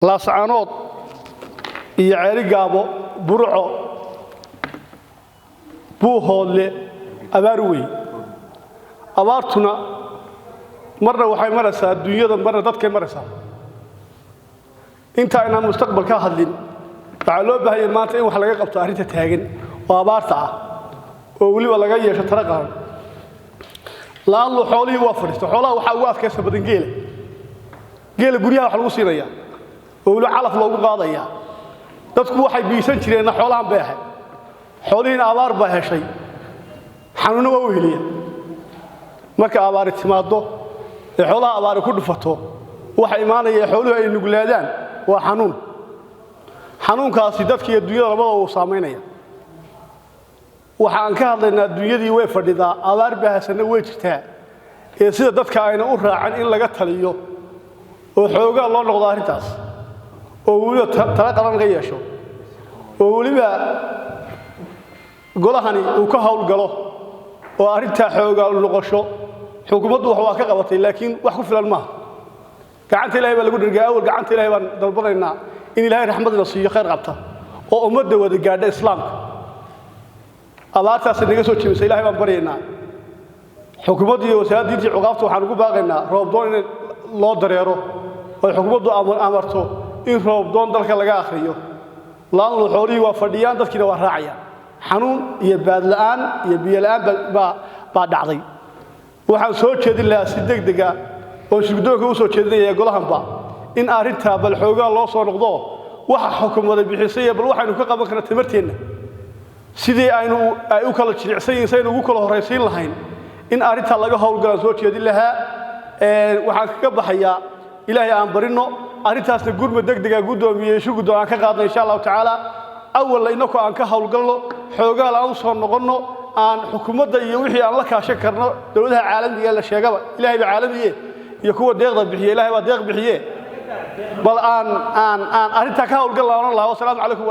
Laascaanood iyo Ceerigaabo, Burco, Buuhoodle abaar wey. Abaartuna marna waxay maraysaa adduunyada, marna dadkay maraysaa. Inta aynaan mustaqbal ka hadlin, waxaa loo baahanya maanta in wax laga qabto arrinta taagan oo abaarta ah, oo weliba laga yeesho tala qaran. La'anlu xoolihii waa fadhiista. Xoolaha waxaa ugu adkaysa badan geela. Geela guryaha wax lagu siinaya oo weliba calaf loogu qaadaya. Dadku waxay biisan jireenna xoolahan bay ahayd. Xoolihiina abaar baa heshay, xanuunna waa u heliya. Marka abaari timaaddo ee xoolaha abaari ku dhufato, waxa imaanaya xooluhu ay nuglaadaan waa xanuun. Xanuunkaasi dadka iyo dunyada labada uu saamaynaya. Waxa aan ka hadlaynaa, dunyadii way fadhidaa, abaar baahsanna way jirtaa, ee sida dadka ayna u raacin in laga taliyo oo xoogaa loo noqdo arrintaas, oo weliba tala qaran laga yeesho, oo weliba golahani uu ka howlgalo oo arrintaa xoogaa noqosho. Xukuumaddu wax waa ka qabatay, laakiin wax ku filan maaha. Gacanta Ilahay baa lagu dhergaa. Awal gacanta Ilahay baan dalbanaynaa in Ilahay raxmadna siiyo khayr qabta oo ummadda wada gaadha islaamka. Abaartaasi naga soo jebisa Ilahay baan baryaynaa. Xukuumaddu iyo wasaaradda diinta iyo awqaafta waxaan ugu baaqaynaa roobdoon in loo dareero, oo xukuumaddu amarto in roobdoon dalka laga akhriyo. Laanlu xoolihii waa fadhiyaan, dadkiina waa raacayaan. Xanuun iyo baadla'aan iyo biyola'aan baa dhacday. Waxaan soo jeedin lahaa si deg dega oon shirguddoonka u soo jeedinaya golahanba in arrintaa bal xoogaa loo soo noqdo, waxa xukuumada bixisay iyo bal waxaynu ka qaban karna tamarteenna, sidii aynu ay u kala jilicsan yihiin saynu ugu kala horraysiin lahayn, in arrintaa laga howlgalaan soo jeedin lahaa. Waxaan kaga baxayaa, Ilaahay aan barinno arrintaasna, gurmad degdega guddoomiye shirguddoon aan ka qaadno, insha Allahu tacaala. Awalna innako aan ka howlgalno, xoogaal aan u soo noqonno, aan xukuumadda iyo wixii aan la kaashan karno dowladaha caalamiga la sheegaba. Ilaahay baa caalamiye iyo kuwa deeqda bixiye, Ilaahay baa deeq bixiye. Bal aan arrintaa ka howlgalna oran lahaa. Wasalaamu calaykum.